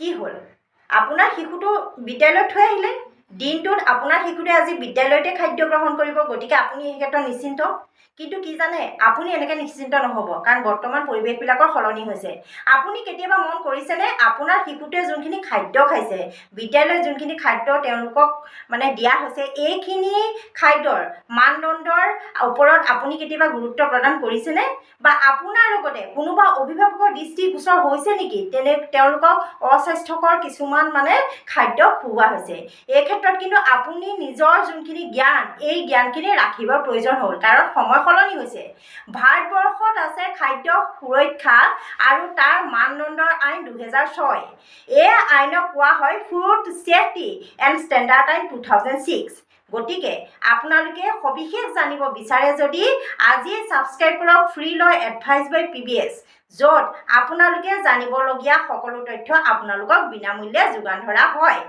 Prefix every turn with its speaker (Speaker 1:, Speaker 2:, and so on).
Speaker 1: কি হ'ল? আপোনাৰ শিশুটো বিদ্যালয়ত থৈ আহিলে। দিনটোত আপোনাৰ শিশুটোৱে আজি বিদ্যালয়তে খাদ্য গ্ৰহণ কৰিব, গতিকে আপুনি এই ক্ষেত্ৰত নিশ্চিন্ত। কিন্তু কি জানে, আপুনি এনেকৈ নিশ্চিন্ত নহ'ব, কাৰণ বৰ্তমান পৰিৱেশবিলাকৰ সলনি হৈছে। আপুনি কেতিয়াবা মন কৰিছেনে, আপোনাৰ শিশুটোৱে যোনখিনি খাদ্য খাইছে, বিদ্যালয়ত যোনখিনি খাদ্য তেওঁলোকক মানে দিয়া হৈছে, এইখিনি খাদ্যৰ মানদণ্ডৰ ওপৰত আপুনি কেতিয়াবা গুৰুত্ব প্ৰদান কৰিছেনে? বা আপোনাৰ লগতে কোনোবা অভিভাৱকৰ দৃষ্টিগোচৰ হৈছে নেকি, তেনে তেওঁলোকক অস্বাস্থ্যকৰ কিছুমান মানে খাদ্য খুওৱা হৈছে? এই ক্ষেত্ৰত কিন্তু আপুনি নিজৰ যোনখিনি জ্ঞান, এই জ্ঞানখিনি ৰাখিবৰ প্ৰয়োজন হ'ল, কাৰণ সময় সলনি হৈছে। ভাৰতবৰ্ষত আছে খাদ্য সুৰক্ষা আৰু তাৰ মানদণ্ডৰ আইন 2006। এই আইনক কোৱা হয় ফুড ছেফটি এণ্ড ষ্টেণ্ডাৰ্ড আইন 2006। গতিকে আপোনালোকে সবিশেষ জানিব বিচাৰে যদি আজিয়েই ছাবস্ক্ৰাইব কৰক ফ্ৰী ল এডভাইচ বাই পিবিএছ, য'ত আপোনালোকে জানিবলগীয়া সকলো তথ্য আপোনালোকক বিনামূল্যে যোগান ধৰা হয়।